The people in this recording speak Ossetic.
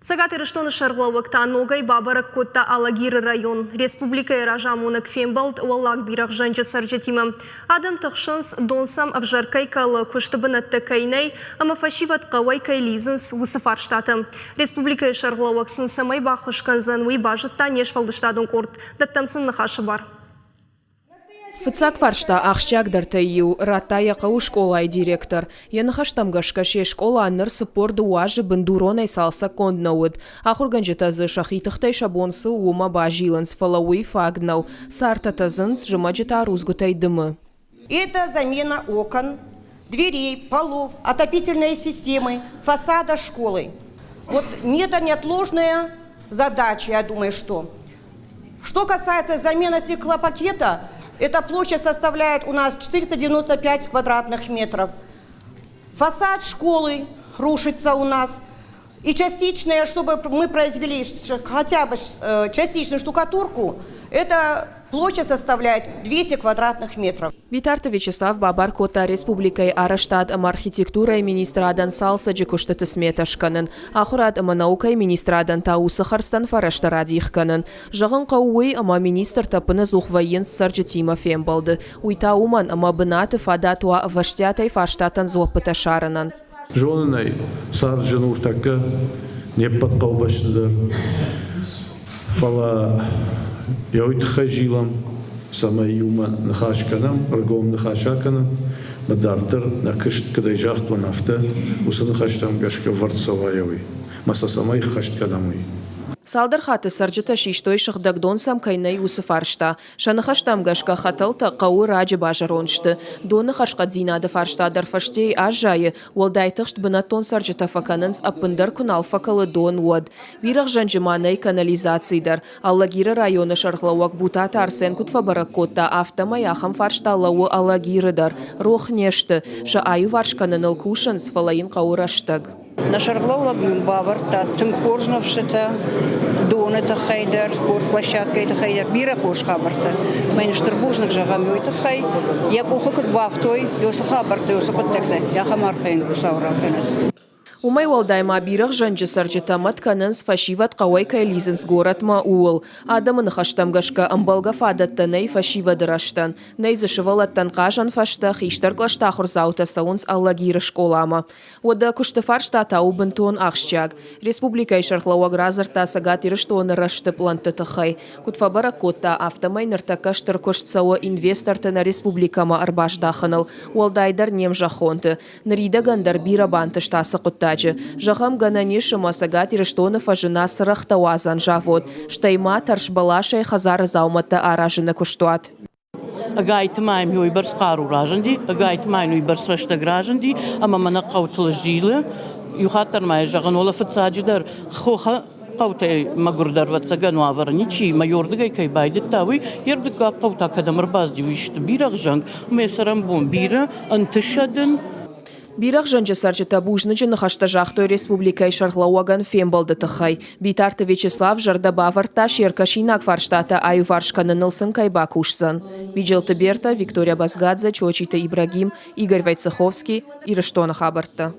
Цӕгат Ирыстоны сӕргълӕууӕг та ногӕй бабӕрӕг кодта Алагиры район. Республикӕйы разамонӕг фембӕлд Уӕллаг Бирӕгъзӕнджы цӕрджытимӕ. Адӕм тыхсынц, дон сӕм ӕвзӕр кӕй кӕлы, куысты бынӕттӕ кӕй нӕй ӕмӕ фӕсивӕд хъӕуӕй кӕй лидзынц, уыцы фарстатӕ. Республикӕйы сӕргълӕууӕг сын цӕмӕй баххуыс кӕндзӕн, уый базыдта не сфӕлдыстадон къорд. Дӕттӕм сын ныхасы бар. Фыццаг фарста ахсджиагдӕртӕй иу радта йӕ хъӕуы скъолайы директор. Йӕ ныхӕстӕм гӕсгӕ се скъола ныр 42 азы бындуронӕй цалцӕггонд нӕ уыд. Ахуыргӕнджытӕ дзы сӕхи тыхтӕй сӕ бон цы у, уымӕ базилынц, фӕлӕ уый фаг нӕу. Цартӕ тӕдзынц, зымӕджы та рудзгуытӕй дымы. Это замена окон, дверей, полов, отопительной системы, фасада школы. Вот это неотложная задача, я думаю, что. Что касается замены стеклопакета, эта площадь составляет у нас 495 квадратных метров. Фасад школы рушится у нас. И частичная, чтобы мы произвели хотя бы частичную штукатурку, эта площадь составляет 200 квадратных метров. Битарты Вячеслав бабар кодта республикӕйы арӕзтад ӕмӕ архитектурӕйы министрадӕн цалцӕджы куыстыты сметӕ скӕнын, ахуырад ӕмӕ наукӕйы министрадӕн та уыцы хӕрдзтӕн фӕрӕзтӕ радих кӕнын. Зӕгъын хъӕуы уый, ӕмӕ министртӕ ӕппынӕдзух вӕййынц цӕрджытимӕ фембӕлды. Уый та уымӕн, ӕмӕ бынаты фадат уа ӕвӕстиатӕй фарстатӕн дзуӕппытӕ ссарынӕн. Зонын ӕй, цард зын у тӕккӕ не ппӕт хъӕубӕсты дӕр. Фӕлӕ йӕ уый тыххӕй зилӕм, цӕмӕй иумӕ ныхас кӕнӕм, ӕргом ныхас акӕнӕм, ӕмӕ дарддӕр нӕ куыст куыдӕй загътон, афтӕ уыцы ныхӕстӕм гӕсгӕ вӕрд цӕуа уый, ӕмӕ сӕ цӕмӕй ххӕст кӕнӕм, уый. Цалдӕр хатты цӕрджытӕ систой, сыгъдӕг дон сӕм кӕй нӕй, уыцы фарста. Сӕ ныхӕстӕм гӕсгӕ хӕтӕлтӕ хъӕуы раджы базӕронд сты. Доны хӕрзхъӕддзинады фарста дӕр фӕстейы аззайы, уӕлдай тыхст бынӕттон цӕрджытӕ фӕкӕнынц, ӕппындӕр куы нал фӕкӕлы дон, уӕд. Бирӕгъзӕнджы ма нӕй канализаци дӕр. Алагиры районы сӕргълӕууӕг Бутаты Арсен куыд фӕбӕрӕг кодта, афтӕмӕй ахӕм фарста лӕууы Алагиры дӕр. Рох не сты. Сӕ аиуварс кӕныныл кусынц, фӕлӕ йын хъӕуы рӕстӕг. Нӕ сӕргълӕууӕг нын бавӕрдта тынг хорз ныфсытӕ доны тыххӕй дӕр, спортплощадкӕйы тыххӕй дӕр, бирӕ хорз хабӕрттӕ. Мӕ йын стыр бузныг зӕгъӕм уый тыххӕй. Йӕ къухы куыд бафтой, уыцы хабӕрттӕ, уыцы хъуыддӕгтӕ, ахӕм арфӕ йын Хуыцау ракӕнӕд. Уымӕй уӕлдай ма бирӕгъзӕнджы цӕрджытӕ мӕт кӕнынц, фӕсивӕд хъӕуӕй кӕй лидзынц горӕтмӕ, ууыл. Адӕмы ныхӕстӕм гӕсгӕ, ӕмбӕлгӕ фадӕттӕ нӕй фӕсивӕды рӕзтӕн. Нӕй дзы сывӕллӕттӕн хъазӕн фӕзтӕ, хистӕр кълӕсты ахуырдзаутӕ цӕуынц Алагиры скъоламӕ. Уӕдӕ куысты фарста та у бынтон ахсджиаг. Республикӕйы сӕргълӕууӕг радзырдта Цӕгат Ирыстоны рӕзты пълӕнтты тыххӕй. Куыд фӕбӕрӕг кодта, афтӕмӕй ныртӕккӕ стыр куыст цӕуы инвесторты нӕ республикӕмӕ ӕрбаздахыныл, уӕлдайдӕр не мзӕххонты. Ныридӕгӕн дӕр бирӕ бантыст ацы хъуыддаджы. Зӕгъӕм, гӕнӕн ис ӕмӕ Цӕгат Ирыстоны фӕзына цырӕгътӕ уадзӕн завод, стӕй ма тӕрсбӕласӕй хӕдзары дзаумӕттӕ аразыны куыстуат. Ӕгайтма йӕм уыйбӕрц хъару разынди, ӕгайтма йын уыйбӕрц рӕстӕг разынди, ӕмӕ мӕнӕ хъӕутыл зилы. Иу хатт дӕр ма йӕ зӕгъын, уӕлӕ фыццаджыдӕр хохы хъӕутӕй мӕгуырдӕр ӕвӕццӕгӕн уавӕры ничи, мӕ йордыгӕй кӕй байдыдта, уый йе рдыккаг хъӕу та кӕдӕм ӕрбацыди, уый сты бирӕгъзӕнг, ӕмӕ йӕ цӕрӕнбон бирӕ, ӕнтысӕд ын. Бирӕгъзӕнджы цӕрджытӕ бузныджы ныхӕстӕ загътой республикӕйы сӕргълӕууӕгӕн фембӕлды тыххӕй. Битарты Вячеслав зӕрдӕ бавӕрдта, се ркӕсинаг фарстатӕ аиуварс кӕныныл сын кӕй бакусдзӕн. Биджелты Берта, Виктория Базгадзе, Чочиты Ибрагим, Игорь Войцеховский, Ирыстоны хабӕрттӕ.